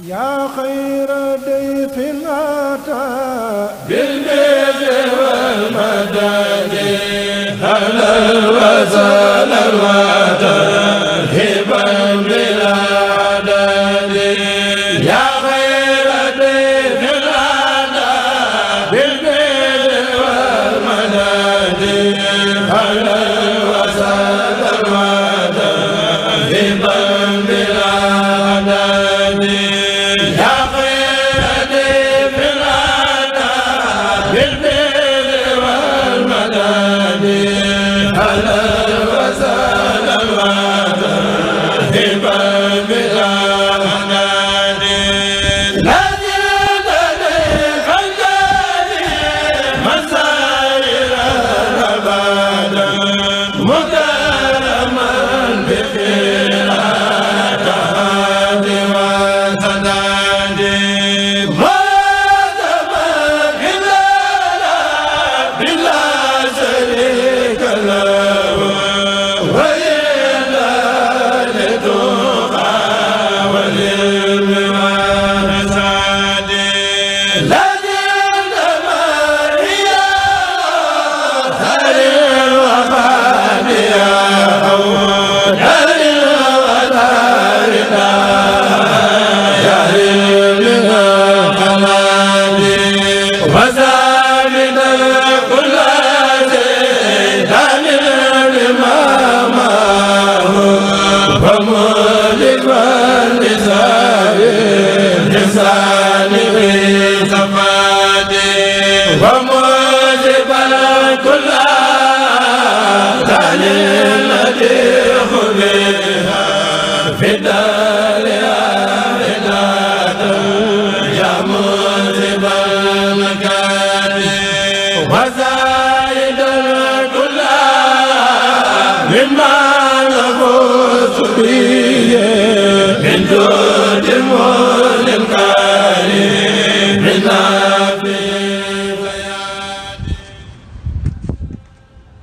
يا خير ضيف أتى بالبر والمدد أهلا وسهلا وترحيبا بلا عدد يا خير ضيف أتى بالبر والمدد أهلا وسهلا وترحيبا بلا عدد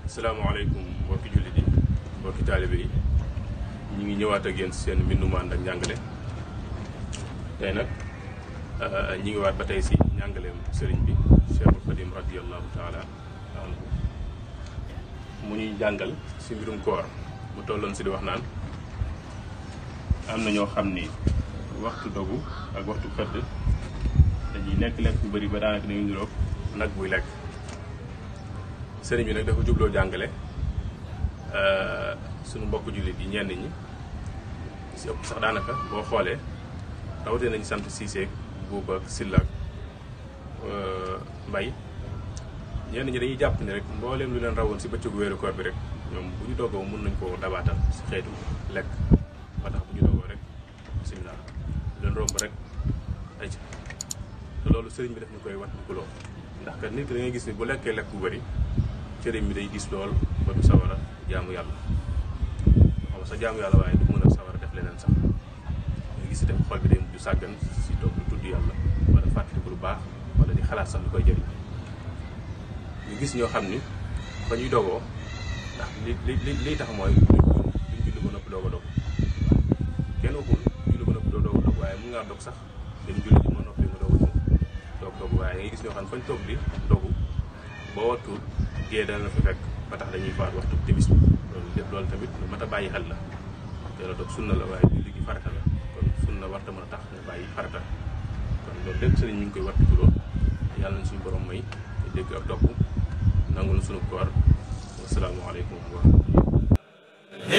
asalaamaaleykum mbokki jullit yi mbokki taalibe yi ñu ngi ñëwaat ak yéen seen mbindum ànd ak njàngale tey nag ñi ngi waat ba tey si njàngaleem sëriñ bi Cheikhul Khadim radiyallahu taala anhu mu ñuy jàngal si mbirum koor mu tolloon si di wax naan am na ñoo xam ni waxtu dogu ak waxtu xëdd dañuy lekk bu bëri ba daanaka dañuy niroog nag buy lekk sëriñ bi nag dafa jubloo jàngale suñu mbokk jullit yi ñenn ñi si ëpp sax daanaka boo xoolee rawatee nañ sant Cissé Buuba Silla Mbay ñenn ñi dañuy jàpp ni rek mbooleem lu leen rawoon si bëccëgu weeru koor bi rek ñoom bu ñu doogoo mën nañ koo dabaatal si xeetu lekk ba tax bu ñu doogoo rek bismillah leen romb rek ay ci te loolu sëriñ bi daf ñu koy wat bu kuloo ndax kat nit ki da ngay gis ni bu lekkee lekk bu bëri cëriñ bi day gis lool ba du sawar a jaamu yàlla xam sa jaamu yàlla waaye du mën a sawar a def leneen sax nga gis itam xol bi day mujj sàggan si toog lu tudd yàlla wala fàttaliku lu baax wala di xalaat sax lu koy jëriñ ñu gis ñoo xam ni fa ñuy dogoo ndax li tax mooy duñ julli ba noppi doog a dog kenn waxul julli ba noppi doog a dog waaye mun ngaa dog sax dem julli ji ba noppi nga doog a ñëw doog waaye ngay gis ñoo xam ne fañ toog di dogu boo wattuul gée dana la fi fekk ba tax dañuy faat waxtu timis bi loolu tamit lu mat a bàyyi xel la teel a dog sunna la waaye julli gi farata la kon sunna warta mën a tax nga bàyyi farata kon loolu lépp sëriñ mi ngi koy wattu lool yàlla nañ suñu borom may te dégg ak topp nangu na sunu koor wasalaamaaleykum wa rahmatulah